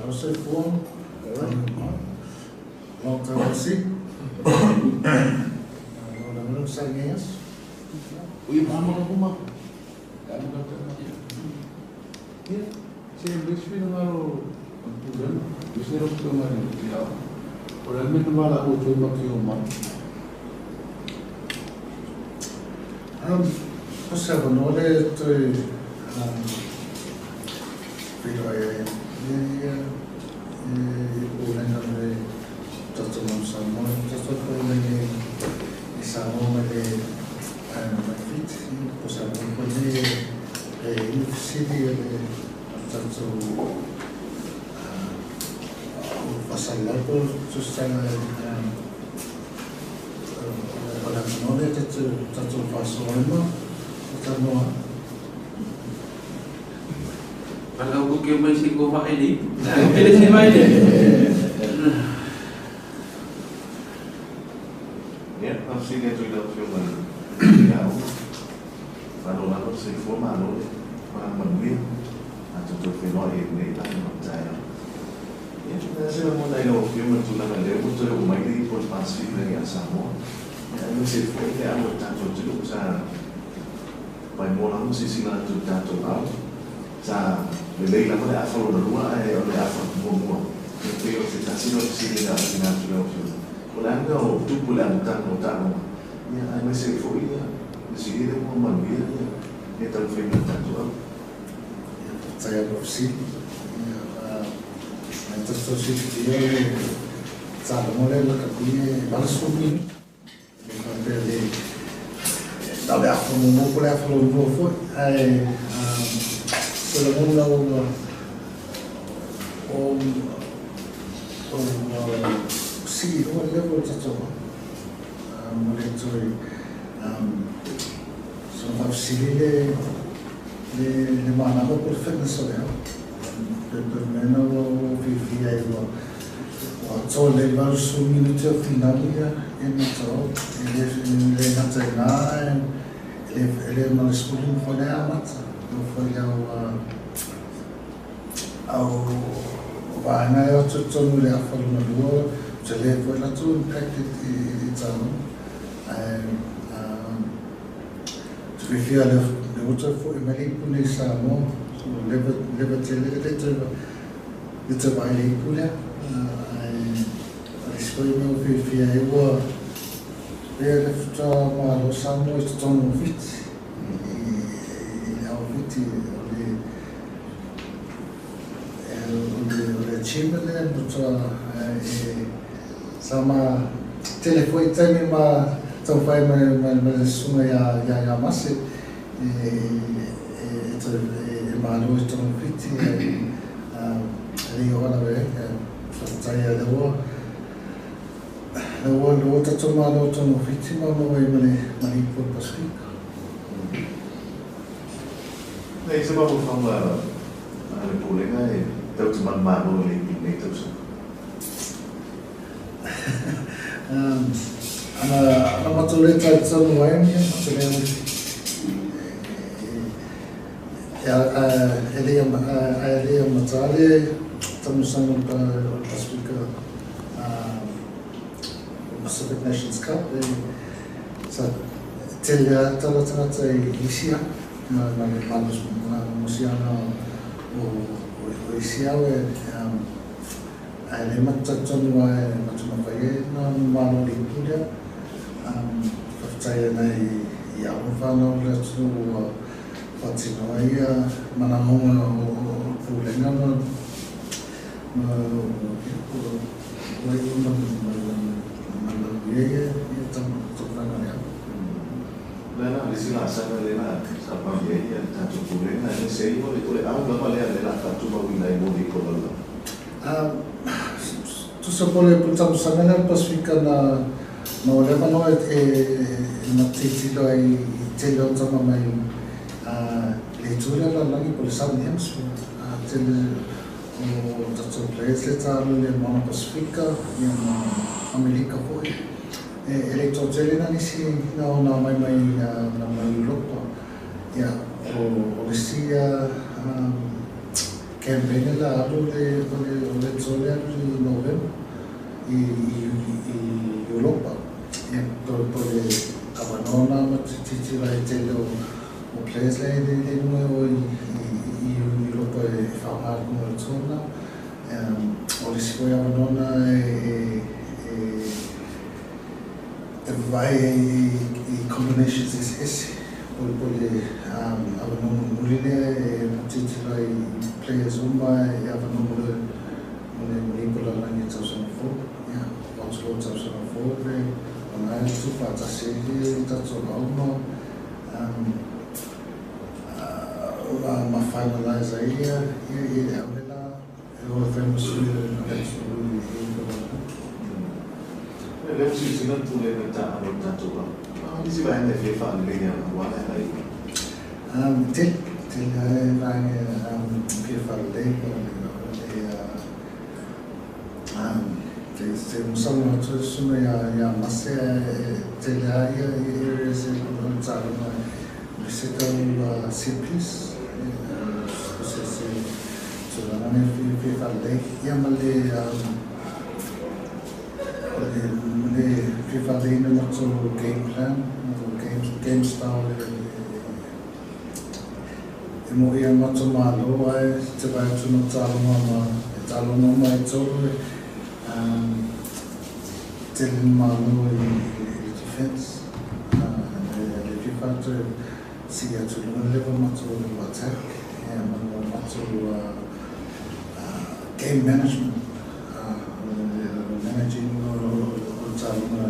Malo soifua. Long time no see. Malo lava le onosai i lenei aso. Ui ma ma kuma. Ia, se le finagalo o le Pulega, aemaise lau Afioga i le Tiakono, o le a le mea na valaau atu ai matou te omai? O se avanoa lea e toe feiloai ai ia i Pulega ma le tatou Manu Samoa, le tatou Pulega i Samoa mai le mai Fiti, po o se avanoa foi lenei e i ai fesili a le tatou faasalalau po o le tusitaga o le avanoa lea tatou faasoa ai ma talanoa ai. Valaau koke mai se i ko vaai le ipu. Pele se vai le. Ia, faafesili atu i lau Afioga i le Aoga. Malo lava le soifua, malo le malaga manuia. Tatou toe feiloai ai i lenei vaega o le taeao. Ia, o le a se lagona i lau Afioga i le tulaga lea ua toe oo mai le ipu a le Pasefika ia Samoa, ia aemaise ai foi le alo o le tatou atunuu sa paimoa lava ma silasila atu i le tatou ao. Sa lelei lava le afa lona lua ae o le afa muamua e pei o se tasi lea o fesili na tuuina atu i lau Afioga. O le a le mea o tupu i le amataga o taaloga, ia aemaise ai foi le sili lea ua manuia ia taumafaiga a le tatou au. Ia, faafetai lava mo fesili. Ia, ae tatou silafia le taaloga lea lakapi e 80 minute. E faapea le na o le afa muamua po o le afa lona lua foi, ae se lagona ua ua sii i luga le level o le tatou au. Ma le toe soona faafesili le le manava po o le fitness o le au. Pe mea na ua fiafia ai ua atoa lelei le 80 minute o finau ia e matau. E le gata i na, e le ma le 15 foi lea amata. E oo foi au au vaega e o atu i totonu i le afa lona lua, tele foi latou impact i taaloga. Ae te fiafia lea ua toe foi mai le ipu nei i Samoa. So leva tele le toe vaai le ipu lea. Ae o le isi foi mea ua fiafia ai ua pea le faatoa malo Samoa i totonu o Fiti, i le ao Fiti, o le achievement lea matua e sa ma tele foi taimi ma taumafai ma le susuga ia Mase e malo i totonu o Fiti, e le i oo lava i ai. Faafetai lea ua tatou malo i totonu o Fiti ma maua ai ma le ipu o le Pasefika. Nei, se mafaufauga a le Pulega e tau te manumalo i le ipu i lenei tausaga. Ana matou le talitonu ai, ia matou le e le amata le taamilosaga o le Pasefika, Pacific Nations Cup, e sa tele lava tala tagata i isi au, ma le malosiaga o isi au e ae le matou talitonu lava e matou mafai ai ona malo i le ipu lea. Faafetai ana i alo ma fanau o le atunuu ua faatino ai manaoga o le Pulega ma ua iu ma manuia ia taumafaiga lea. Le la le isi laasaga lea la sa i ai le tatou Pulega, aemaise ai o le au lava lea le la faatumauina ai mo le ipu o lalolagi. Tusa po le taamilosaga lea o le Pasefika na o le avanoa e matou tilotilo ai i tele o tama mai le itu lea o le lalolagi po o le Southern Hemisphere. Tele o tatou players le taalo i le Moana Pasefika ia ma Amerika foi. E le toatele na nisi na ona mai mai na mai Europa. Ia, o le isi campaign la alu le o le tole alu i November i Europa. Ia po le avanona ma titi vai tele o players le le nunga o i Europa e whaonga kunga le tona. O le si foi avanona e vai i combinations ese po le avanona muline e titi vai players uma e avanona mo le Nicola Langi tausaga fou. Ia, o tausaga fou le ona e tufa tasi i tatou auma ma finalize ai ia le aule la e o fai mo sui le sui i le le sui sina tu le ta alo tatou au. Nisi vaega e fia faalelei aua le agai. Tele vaega fia faalelei le te musama atu suna ia mase tele a ia i areas e o le taaloga le se tau set piece o se tulaga ne fia faalelei ia ma le le fia faalelei na matou game plan matou game style e mo ia matou malo ai te vai atu no taaloga ma e taaloga ma e tolu tele malo i defense le FIFA atu si atu luga level matou attack ma matou game management managing o taaloga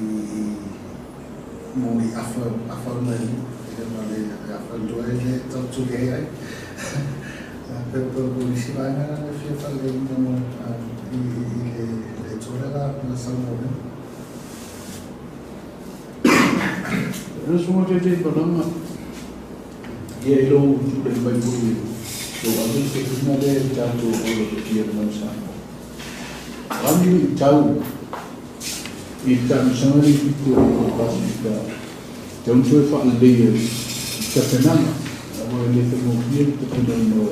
i mo i afa mai ma le afa lua le tau tuli ai pe po isi vaega le fia faaleleina mo i le tole la na saunoa mai. Le suaga tete palanga ia i lou tulai mai foi lou ave le fetuina lea i tatou olo tokia le mai Samoa. Ani i tau i talosaga le fitu o le Pasifika te ona toe faaleleia i tapenaga aua e le faigofie le tapenaina o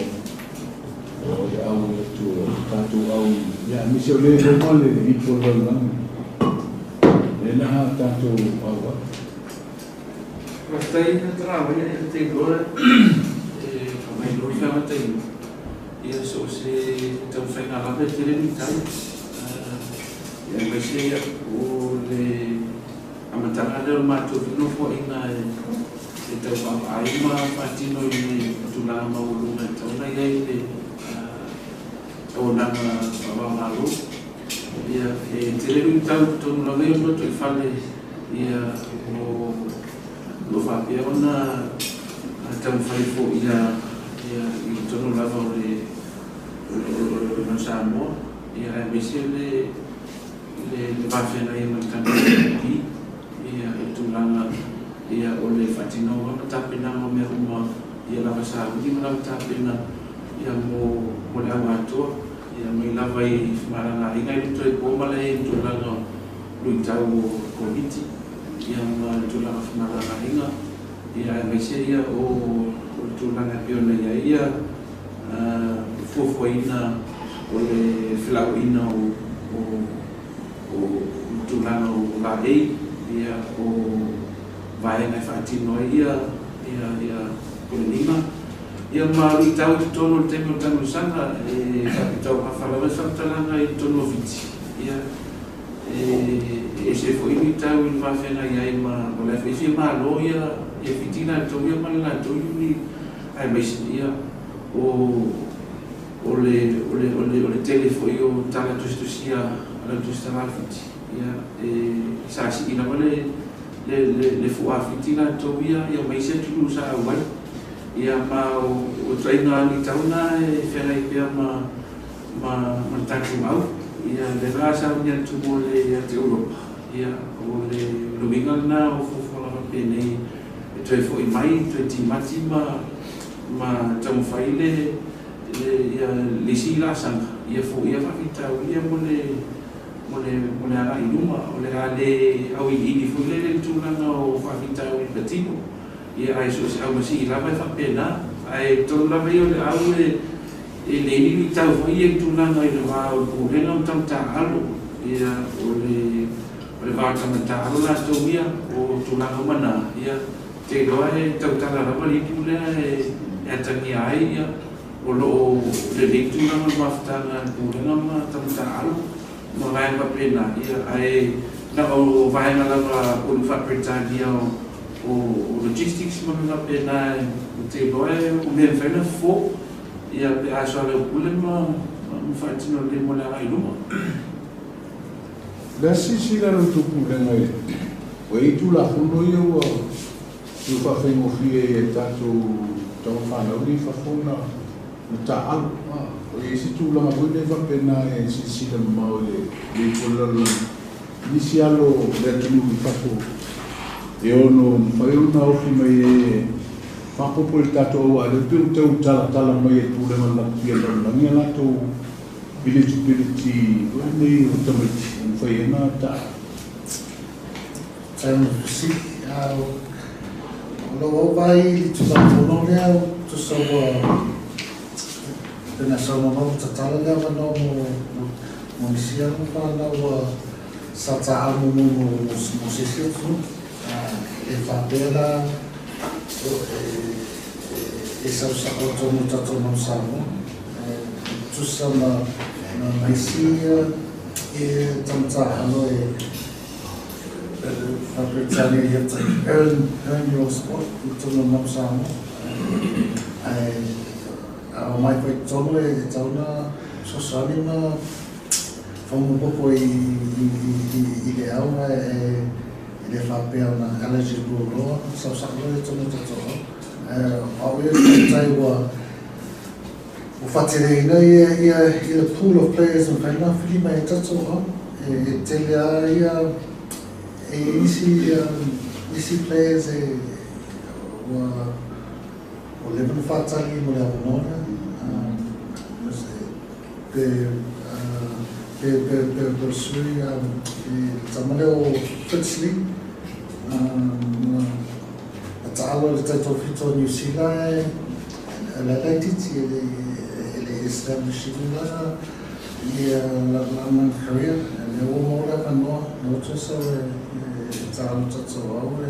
le au e atua tatou au ia aemaise o lea e loma le ipu o le lalolagi le na tatou au ai. Faafetai na talavaia ia te iloa e faamailo le feagataiga ia so o se taumafaiga lava e tele luitau ia aemaise ia o le amataga lea o le matou nofoaiga e tau vaavaai ma faatino i le tulaga maualuga e tatau ona i ai le auaunaga faavaomalo ia e tele luitau totonu lava ia o le lotoifale ia o lo faapea ona taumafai foi ia i totonu lava o le Samoa ia aemaise le vafeagai ma le tatou ia i tulaga ia o le faatinoga ma tapenaga o mea uma ia lava sauni ma lava tapena ia mo le au atoa ia mai lava i femalagaaiga i le toe po ma le tulaga luitau o Koviti ia ma le tulaga femalagaaiga ia aemaise ia o le tulaga e pei ona i ai ia fuafuaina o le felauaiga o tulaga o laei ia o vaega e faatino ai ia polelima ia ma luitau i totonu o le taimi o le tausaga e faapitau afa lava le faamatalaga i totonu o Fiti ia e ese foi luitau i le vafeagai ai ma o le foi fia malo ia Fiti latou ia ma le latou iuni aemaise ia o le tele foi o tala tusitusia a lau tusitala Fiti ia e sa sii lava le fua Fiti latou ia maise atunuu sa auai ia ma o ituaiga luitau na e feagai pea ma le tatou au ia le la sauni atu mo le ia te Europa ia o le luiga lena o fuafuaga faapenei e toe foi mai toe timati ma taumafai le ia le isi laasaga ia foia faafitauli ia mo le agai i luma o le a le auiliili foi lele le tulaga o faafitauli patino ia ae so o se aumasii lava e faapena Ae tolu lava ia o le au e le ili tau foi ia tulaga i le va o le pulega ma tamata'alo ia o le va o tamata'alo latou ia o tulaga uma na ia te iloa e tautala lava le ipu lea e atagia ai ia o loo lelei tulaga o le mafutaga a le pulega ma tamata'alo ma vaega faapena ia ae na o vaega lava o le faaperetania o logistics ma mea faapena e te iloa e o mea mafai ona fofo ia pe a soalaupule ma faatino lelei mo le agai luma. Le silasila la outou pulega i ua i ai tulafono ia ua faafegofie i a tatou tamafanau nei i fafo na taaalo. O i ai se tulaga foi lea faapena e silasila mamao i le ipu o le lalolagi nisi alo o le atunuu i fafo e ono mafai ona ofi mai e faapopo i le tatou auaa lea pei ua tau talatala mai e le pulega o le lakapi a le lalolagi a latou eligibility foi nei o tamaiti e mafai ai ona taaalo. Taimi fesili o lou auvaai i le tulafono lea tusa ua pena saunoa mai ua tatala le avanoa mo nisi alo ma fanau ua sa taalo mo se isi atunuu e faapea la e sausa'o tonu tatou manu Samoa tusa ma isi e tamata'alo e faaperetania you have to earn your spot i tonu o manu Samoa ae a o mai foi tonu e tauna fesoasoani ma faamopopo i le au e le faapea ona eligible loa sausa'o loa i tonu o tatou au au ia tai ua faateleina ia le pool of players mafai ona fili mai e tatou au e tele a ia e isi players e ua o leva na faatali mo le avanoa lea pe pe pe pe pe sui le tama lea o Fitz Lee na taalo i le taitofito o New Zealand e laititi e le establishing la ia lana career lea ua maua le avanoa lea ua toe sau e taalo tatou au e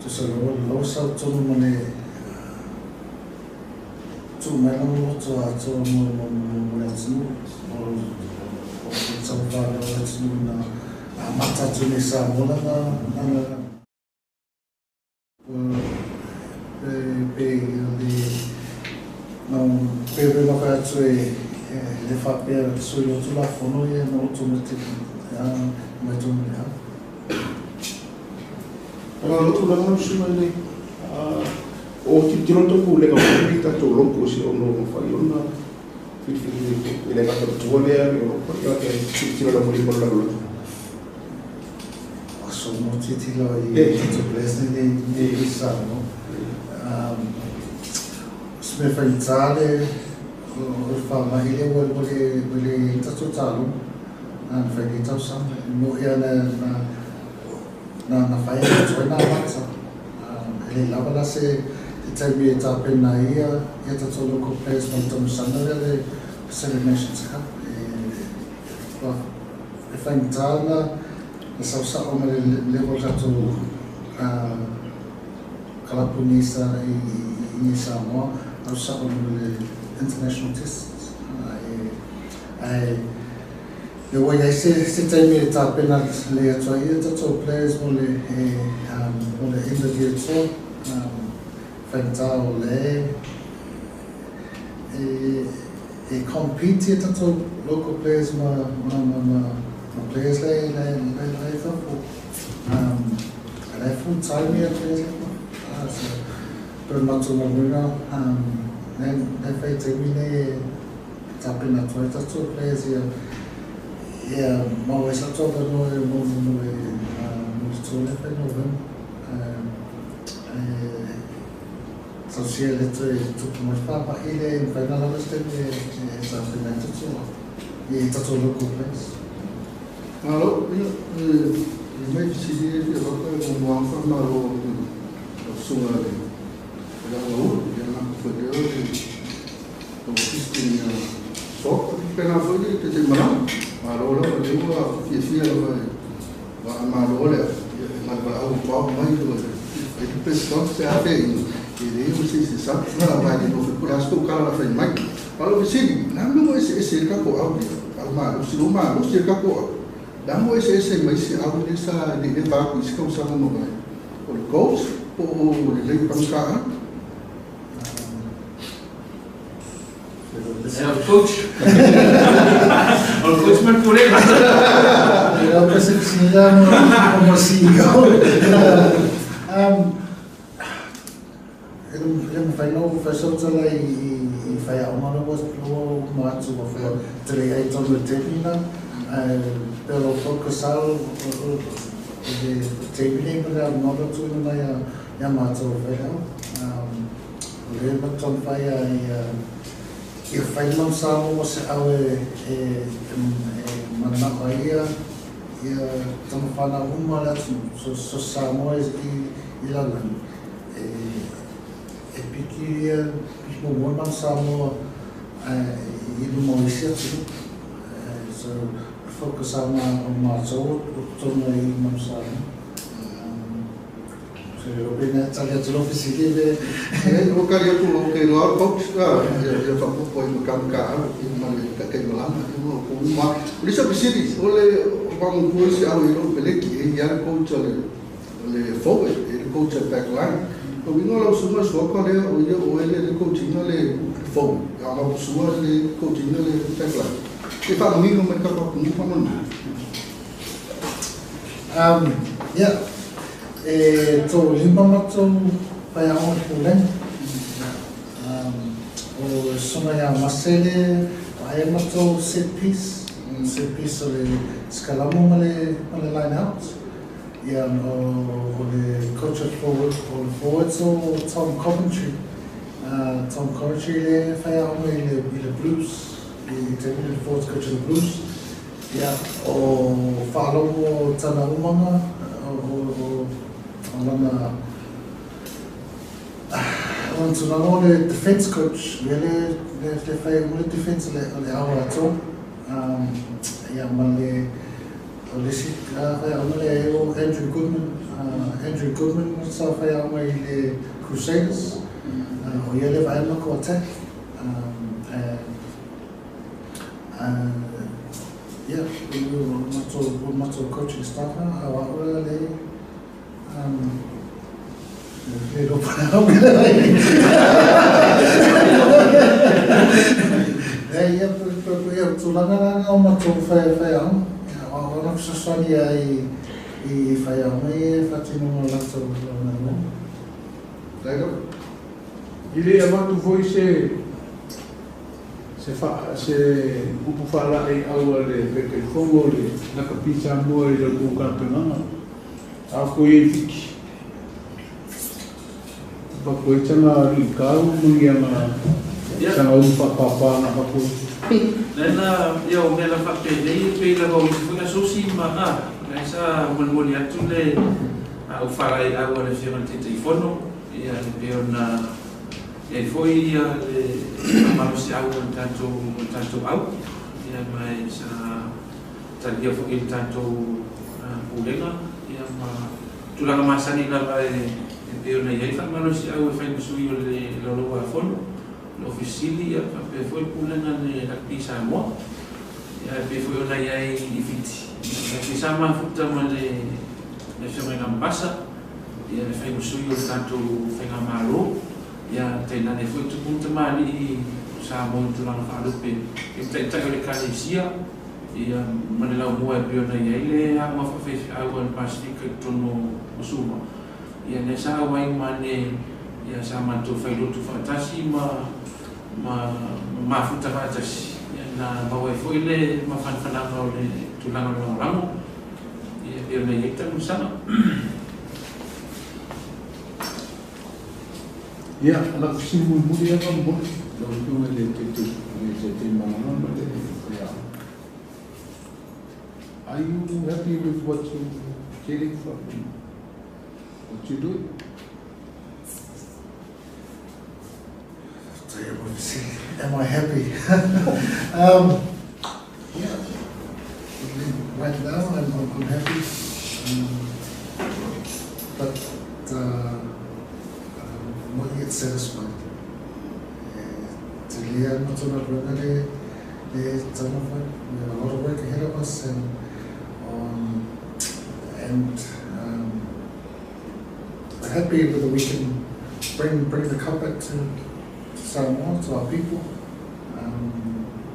tusa loa sau tonu ma le tuu mai lana loto atoa mo le atunuu o le tamafanau o le atunuu na amata atu nei i Samoa lana pe le pe pe mafai atu e le faapea sui o tulafono ia na automatic mai tonu le au. O tulaga o susuga nei o tilotilo tou pulega foi nei tatou locals e ono mafai ona filifili i le gata matua lea i Europa ia e tilotilo lava i le lalolagi. Aso mo tilotilo i tatou players nei i Samoa. O se mea faigata le o le faama'i lea ua le tatou taloga na fai nei tausaga mo ia na fai atu ai na amata e le lava la se taimi e tapena ai ia tatou local players mo le tamasana lea le Pacific Nations Cup e faigata na sausa'o ma le level tatou kalapu nei i Samoa au sa'o ma le international tests ae le ua iai se taimi e tapena le atu ai ia tatou players mo le end of year tour faigata o le e compete ia tatou local players ma players le i fafo le full time ia players le so pe matou galuega le fai taimi nei e tapena atu ai tatou players ia maua ai sa latou avanoa mo le tour lea fai Novema tausia le toe tupu mai faama'i lea e mafai ona lava se taimi e tapena ai tatou i tatou local players. Malo, ia, e mai fesili e fia fata e mo mua faamalo atu i lau susuga le Leaga Ulu, ia na foi lea response pe a feaiga, e leai ma se isi e sau. Vai le nofo po o le a se tou tala o le a fai mai. A o lau fesili, o le a le mea ua eseese ai le tatou au lea? A o le malosi, o malosi e le tatou au. O le a le mea ua eseese ai ma isi au lea sa le i leva atu i isi tausaga ua mavae? O le coach po o lelei pagota? O le coach. O le coach ma le pulega. Ia, o se fesili mo CEO. E mafai ona ou fai sau tala i faiaoga lea ua uma atu ua tele ai tonu i le taimi lena. Ae pei o lou focus lava o le taimi lenei ma le avanoa lea ua tuuina mai ia matou e faiaoga. O lea e taumafai lava ia fai le Manu Samoa mo se au e mananao ai ia tama fanau uma a le atunuu, so o se Samoa i lalolagi, e piki ia muamua le Manu Samoa i luma o isi atunuu. So, o le focus lava o matou o totonu ai i Manu Samoa. So, e le iloa pe tali atu lau fesili pe. Ua tali atu, ou te iloa le coach ia faaopoopo ai ma kamika au ma le taitaimalama ma outou uma lava. O le isi au fesili, o le manatua isi au i lou peleki, e i ai le coach a le forward, e i ai le coach a le back line. O lona uiga o lau susuga Suafa lea o ia o oe lea e coach ina le forward, a o lau susuga lea e coach ina le back line. Se i faamanino mai le tatou atunuu faamolemole. Ia, e toalima matou faiaoga i le pulega. O le susuga ia Mase le vaaia le matou set piece, set piece o le sikalamu ma le line out. Ia, o le coach of forward, o le forwards o Tom Coventry. Tom Coventry le faiaoga i le Blues, i le taimi le forwards coach o le Blues. Ia, o Faalogo Tana Umaga, o lana tulaga o le defence coach, ia le fai uma le defence o le au atoa. Ia, ma le o le isi faiaoga lea o Andrew Goodman. Andrew Goodman sa faiaoga i le Crusaders. O ia le vaea matou attack. Ia, o matou coaching staff a o au le le iloa po o le a mea le fai. Ia, ia, tulaga la na o matou faiaoga. Ia, o au na fesoasoani ai i faiaoga ia e faatinoga o latou galuega. I le avatu foi se upu faalaei au a le Taitaifono o le Lakapi Samoa i le tou tapenaga. A foi ai Fiti. Avatu ai sana luitau ma ni aga sana upu faapapa na avatu ai. Lena ia o mea la faapenei e pei lava o isi foi asosi ma a lea sa molimoli atu le au faalaeiau a le Afioga i le Taitaifono ia e pei ona i ai foi ia le faamalosiau o le tatou au ia ma e sa talia foi le tatou pulega ia ma tulaga masani lava e pei ona i ai faamalosiau e fai ma sui o le Laulau-a-Fono le Ofisa Sili ia faapea foi pulega le Rugby Samoa ia e pei foi ona i ai i Fiti ia pei sa mafuta ma le Afioga i Gambasa ia le fai ma sui o le tatou faigamalo ia tainane foi tupu ma tamalii o Samoa i tulaga faalupe i taitai o le Ekalesia ia ma le laumua e pei ona i ai le aoga faafeifeau a le Pasefika i totonu o Suva ia lea sa auai ma ane ia sa matou failotu faatasi ma mafuta faatasi ia na maua ai foi le mafanafanaga o le tulaga o le lagolago ia pei ona i ai taamilosaga. Ia, o lau fesili mulimuli ia faamolemole lau Afioga i le Taitaimalama ma le faiaoga. Are you happy with what you getting from what you do? Am I happy? Yeah. Right now, I'm happy. But get satisfied. We have a lot of work ahead of us, and we're happy whether we can bring the cup back to Samoa, to our people.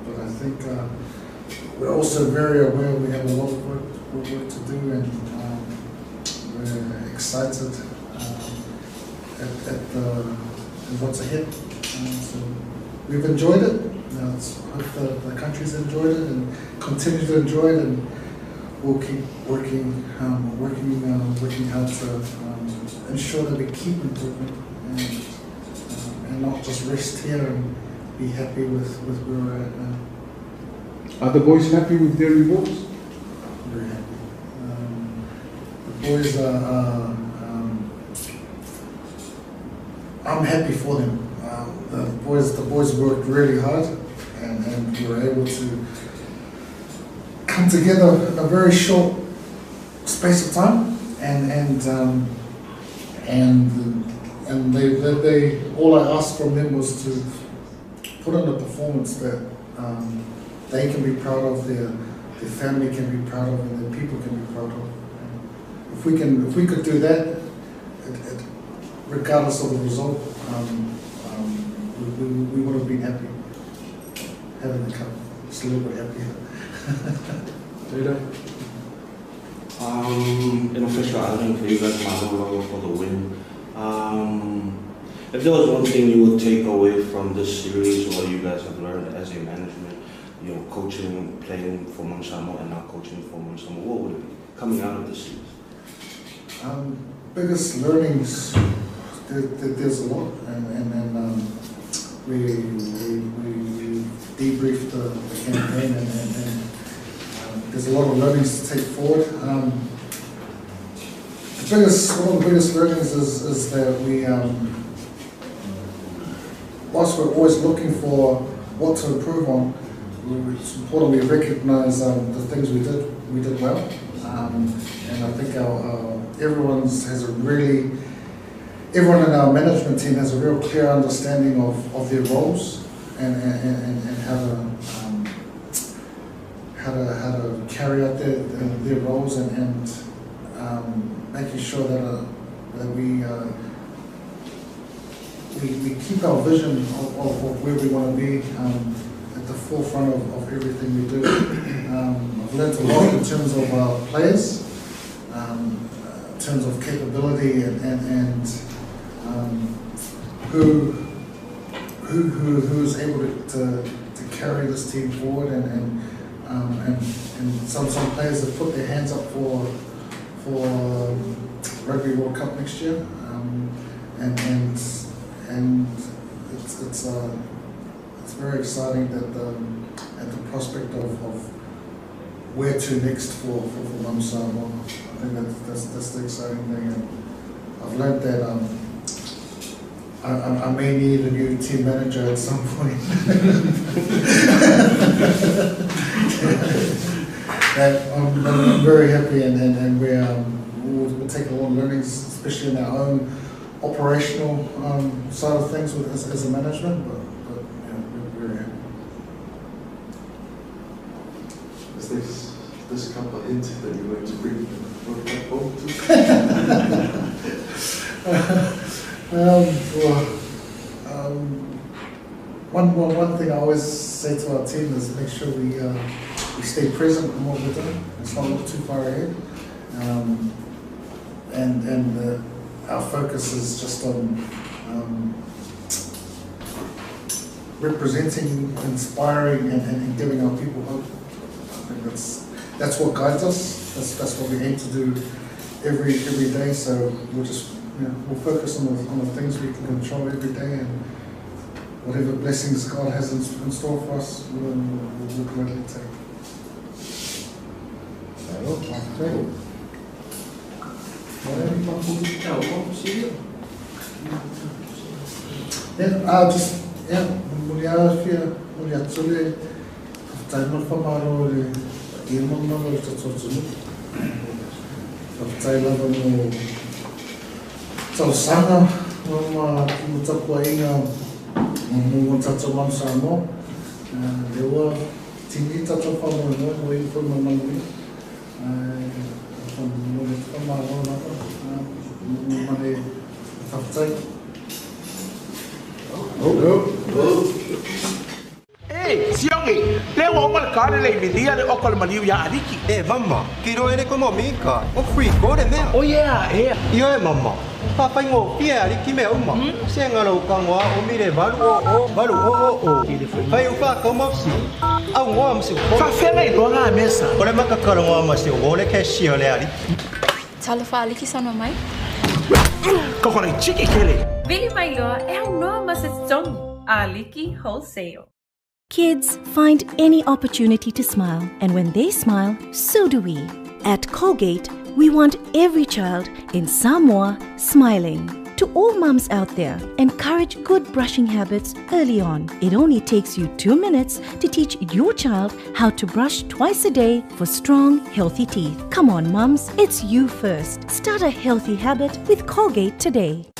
But I think we're also very aware we have a lot of work to do, and we're excited at what's ahead. So we've enjoyed it. I hope the country's enjoyed it and continue to enjoy it, and we'll keep working hard to ensure that we keep improving and not just rest here and be happy with where we're at now. Are the boys happy with their rewards? Very happy. The boys are I'm happy for them. The boys worked really hard, and we were able to come together in a very short space of time, and they all I asked from them was to put in a performance that they can be proud of, their family can be proud of, and their people can be proud of. And if we could do that, regardless of the result, we would have been happy having the cup. Just a little bit happier. An official outing for you guys, Mahalo for the win. If there was one thing you would take away from this series, or you guys have learned as a management, you know, coaching, playing for Manu Samoa and now coaching for Manu Samoa, what would it be coming out of this series? Biggest learnings, there's a lot, and we debriefed the campaign, and there's a lot of learnings to take forward. One of the biggest learnings is that we, whilst we're always looking for what to improve on, it's important we recognise the things we did well, and I think everyone in our management team has a real clear understanding of their roles and how to carry out their roles, and making sure that that we keep our vision of where we want to be at the forefront of everything we do. I've learned a lot in terms of our players, in terms of capability and who is able to carry this team forward, and some players have put their hands up for Rugby World Cup next year, and it's very exciting that at the prospect of where to next for Manu Samoa. I think that's the exciting thing, and I've learned that I may need a new team manager at some point. I'm very happy, and we'll take a lot of learnings, especially in our own operational side of things with, as a management, but yeah, we're very happy. Is this cup a hint that you're going to bring the World Cup home to? One thing I always say to our team is make sure we stay present in what we're doing. Let's not look too far ahead. And our focus is just on representing, inspiring, and giving our people hope. I think that's what guides us. That's what we aim to do every day. So we'll just we'll focus on the things we can control every day, and whatever blessings God has in store for us, we'll gladly take. Ma tapuaiga mo tatou Manu Samoa. Lea ua tini tatou faamoemoe ua iu foi ma le manuia. Ae momoli atu faamalo lava ma le faafetai. E, Siogi, le ua uma le kale le imilia le oko le maliu ia Aliki. E, mama, kiro ele ko mika, o free ko le mea. O yeah, e. Io e mama, pa whaingo pia Aliki mea uma. Se ngalo kangoa o mire valu o o, valu o o o. Whai uwha ka mafsi, au ngoa msi ko. Fa whenga i loa ngā mesa. Ore makakaro ngoa masi o le ke shio le Aliki. Talofa Aliki sana mai. Ka kore chiki kele. Vili mailoa e au noa ma se tongi. Aliki Wholesale. Kids find any opportunity to smile, and when they smile, so do we. At Colgate, we want every child in Samoa smiling. To all mums out there, encourage good brushing habits early on. It only takes you 2 minutes to teach your child how to brush twice a day for strong, healthy teeth. Come on, mums, it's you first. Start a healthy habit with Colgate today.